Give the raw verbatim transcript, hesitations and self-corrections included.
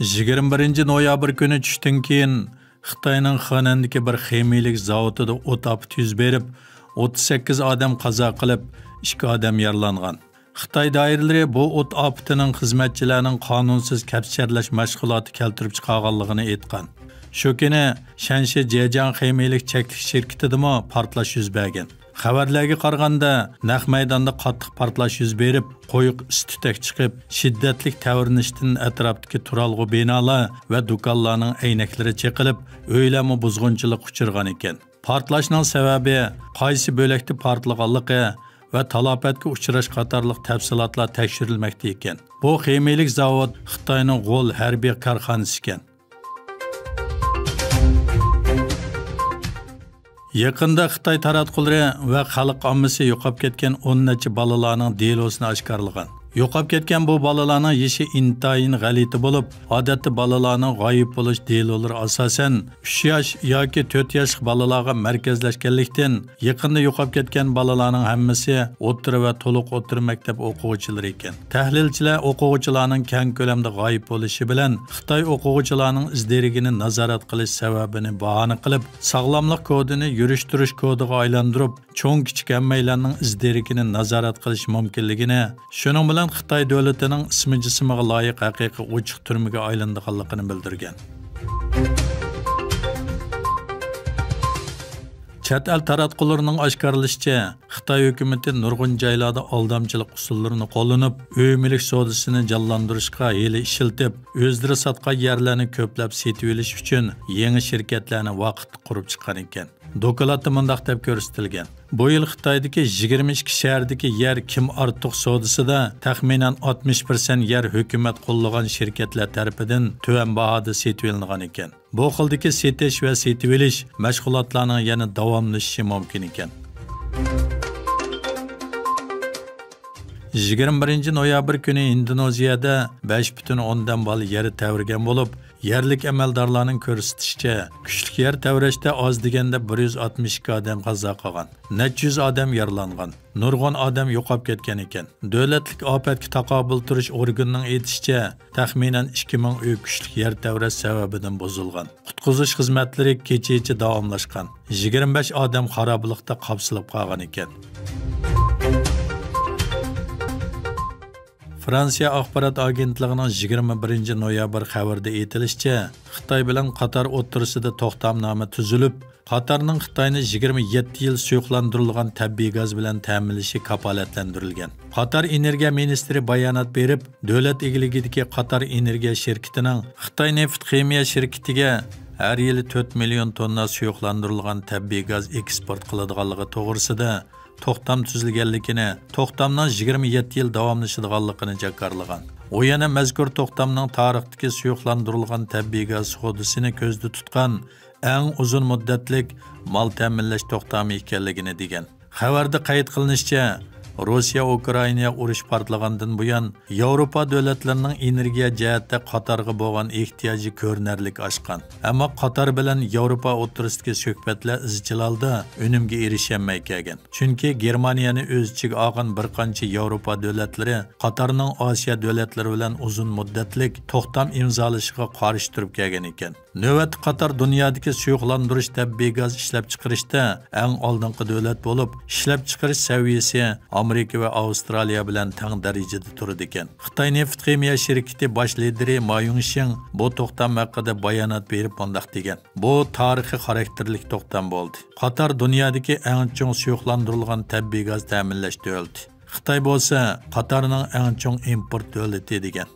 يىگىرمە بىرىنچى نويابىر كۈنى چۈشتىن كېيىن خىتاينىڭ خېنەندىكى بىر خىمىيىلىك زاۋۇتىدا ئوت ئاپىتى يۈز بېرىپ، ئوتتۇز سەككىز ئادەم قازا قىلىپ، ئىككى ئادەم يارىلانغان. خىتاي دائىرىلىرى بۇ ئوت ئاپىتىنىڭ خىزمەتچىلەرنىڭ قانۇنسىز كەپسىچەرلەش مەشغۇلاتى كەلتۈرۈپ چىقارغانلىقىنى ئېيتقان. شۇ كۈنى شەنشى جېجياڭ خىمىيىلىك چەكلىك شىركىتىدىمۇ پارتلاش يۈز بەرگەن. خەۋەرلەرگە قارىغاندا، نەق مەيداندا قاتتىق پارتلاش يۈز بېرىپ، قويۇق ئىس-تۈتەك چىقىپ، شىددەتلىك تەۋرىنىشتىن ئەتراپتىكى تۇرالغۇ بىنالار ۋە دۇكانلارنىڭ ئەينەكلىرى چېقىلىپ، ئۆيلەرمۇ بۇزغۇنچىلىققا ئۇچرىغان ئىكەن. پارتلاشنىڭ سەۋەبى، قايسى بۆلەكتە پارتلىغانلىقى ۋە تالاپەتكە ئۇچراش قاتارلىق تەپسىلاتلار تەكشۈرۈلمەكتە ئىكەن. بۇ خىمىيىلىك زاۋۇت خىتاينىڭ غول ھەربىي كارخانىسى ئىكەن. يېقىندا خىتاي تاراتقۇلىرى ۋە خەلق ئاممىسى يوقاپ كەتكەن ئون نەچچە بالىلارنىڭ دېلوسىنى ئاشكارىلىغان. يوقاپ كەتكەن بۇ بالىلارنىڭ يېشى ئىنتايىن غەلىتە بولۇپ، ئادەتتە بالىلارنىڭ غايىب بولۇش دېلولىرى ئاساسەن ئۈچ ياش ياكى تۆت ياشلىق بالىلارغا مەركەزلەشكەنلىكتىن، يېقىندا يوقاپ كەتكەن بالىلارنىڭ ھەممىسى ئوتتۇرا ۋە تولۇق ئوتتۇرا مەكتەپ ئوقۇغۇچىلىرى ئىكەن. تەھلىلچىلەر ئوقۇغۇچىلارنىڭ كەڭ كۆلەمدە غايىب بولۇشى بىلەن خىتاي ئوقۇغۇچىلارنىڭ ئىز دېرىكىنى نازارەت قىلىش سەۋەبىنى باھانە قىلىپ، ساغلاملىق كودىنى يۈرۈشتۈرۈش كودىغا ئايلاندۇرۇپ، چوڭ-كىچىك ھەممەيلەننىڭ ئىز دېرىكىنى نازارەت قىلىش مۇمكىنلىكىنى، شۇنىڭ بىلەن خىتاي دۆلىتىنىڭ ئىسمى جىسمىغا لايىق ھەقىقىي ئوچۇق تۈرمىگە ئايلىنىدىغانلىقىنى بىلدۈرگەن. چەت ئەل تاراتقۇلىرىنىڭ ئاشكارىلىشىچە، خىتاي ھۆكۈمىتى نۇرغۇن جايلاردا ئالدامچىلىق ئۇسۇللىرىنى قوللىنىپ، ئۆي مۈلۈك سودىسىنى جانلاندۇرۇشقا ھىيلە ئىشلىتىپ، ئۆزلىرى ساتقان يەرلەرنى كۆپلەپ سېتىۋېلىش ئۈچۈن يېڭى شىركەتلەرنى ۋاقىتلىق قۇرۇپ چىققان ئىكەن. دوكلاتتا مۇنداق دەپ كۆرسىتىلگەن: بۇ يىل خىتايدىكى يىگىرمە ئىككى شەھەردىكى يەر كىم ئارتۇق سودىسىدا تەخمىنەن ئاتمىش پىرسەنت يەر ھۆكۈمەت قوللىغان شىركەتلەر تەرىپىدىن تۆۋەن باھادا سېتىۋېلىنغان ئىكەن. بۇ خىلدىكى سېتىش ۋە سېتىۋېلىش مەشغۇلاتلارنىڭ يەنە داۋاملىشىشى مۇمكىن ئىكەن. يىگىرمە بىرىنچى نويابىر كۈنى ئىندونېزىيەدە بەش پۈتۈن ئوندىن بالا يەر تەۋرىگەن بولۇپ، يەرلىك ئەمەلدارلارنىڭ كۆرسىتىشىچە، كۈچلۈك يەر تەۋرەشتە ئاز دېگەندە بىر يۈز ئاتمىش ئىككى ئادەم قازا قىلغان، نەچچە يۈز ئادەم يارىلانغان، نۇرغۇن ئادەم يوقاپ كەتكەن ئىكەن. دۆلەتلىك ئاپەتكە تاقابىل تۇرۇش ئورگىنىنىڭ ئېيتىشىچە، تەخمىنەن ئىككى مىڭ ئۆي كۈچلۈك يەر تەۋرەش سەۋەبىدىن بۇزۇلغان. قۇتقۇزۇش خىزمەتلىرى كېچىچە داۋاملاشقان. يىگىرمە بەش ئادەم خارابىلىقتا قاپسىلىپ قالغان ئىكەن. فرانسىيە ئاخبارات ئاگېنتلىقىنىڭ يىگىرمە بىرىنچى نويابىر خەۋىرىدە ئېيتىلىشىچە، خىتاي بىلەن قاتار ئوتتۇرىسىدا توختامنامە تۈزۈلۈپ، قاتارنىڭ خىتاينى يىگىرمە يەتتە يىل سۇيۇقلاندۇرۇلغان تەبىئىي گاز بىلەن تەمىنلىشى كاپالەتلەندۈرۈلگەن. قاتار ئېنېرگىيە مىنىستىرى بايانات بېرىپ، دۆلەت ئىگىلىكىدىكى قاتار ئېنېرگىيە شىركىتىنىڭ خىتاي نېفىت خىمىيە شىركىتىگە ھەر يىلى تۆت مىليون توننا سۇيۇقلاندۇرۇلغان تەبىئىي گاز ئېكسپورت قىلىدىغانلىقى توغرىسىدا توختام تۈزۈلگەنلىكىنى، توختامنىڭ يىگىرمە يەتتە يىل داۋاملىشىدىغانلىقىنى جاكارلىغان. ئۇ يەنە مەزكۇر توختامنىڭ تارىختىكى سۇيۇقلاندۇرۇلغان تەبىئىي گاز سودىسىنى كۆزدە تۇتقان ئەڭ ئۇزۇن مۇددەتلىك مال تەمىنلەش توختامى ئىكەنلىكىنى دېگەن. خەۋەردە قەيت قىلىنىشىچە، روسىيە-ئۇكرائىنا ئۇرۇشى پارتلىغاندىن بۇيان، ياۋروپا دۆلەتلىرىنىڭ ئېنېرگىيە جەھەتتە قاتارغا بولغان ئېھتىياجى كۆرۈنەرلىك ئاشقان. ئەمما قاتار بىلەن ياۋروپا ئوتتۇرىسىدىكى سۆھبەتلەر ئىزچىل ھالدا ئۈنۈمگە ئېرىشەلمەي كەلگەن. چۈنكى گېرمانىيەنى ئۆز ئىچىگە ئالغان بىر قانچە ياۋروپا دۆلەتلىرى قاتارنىڭ ئاسىيا دۆلەتلىرى بىلەن ئۇزۇن مۇددەتلىك توختام ئىمزالىشىغا قارشى تۇرۇپ كەلگەن ئىكەن. نۆۋەتتە قاتار دۇنيادىكى سۇيۇقلاندۇرۇش تەبىئىي گاز ئىشلەپچىقىرىشتا ئەڭ ئالدىنقى دۆلەت بولۇپ، ئىشلەپچىقىرىش سەۋىيەسى ئامېرىكا ۋە ئاۋسترالىيە بىلەن تەڭ دەرىجىدە تۇرىدىكەن. خىتاي نېفىت خىمىيە شىركىتى باش لىدىرى ما يۇڭشىڭ بۇ توختام ھەققىدە بايانات بېرىپ مۇنداق دېگەن: بۇ تارىخىي خاراكتېرلىك توختام بولدى. قاتار دۇنيادىكى ئەڭ چوڭ سۇيۇقلاندۇرۇلغان تەبىئىي گاز تەمىنلەش دۆلىتى. خىتاي بولسا قاتارنىڭ ئەڭ چوڭ ئىمپورت دۆلىتى دېگەن.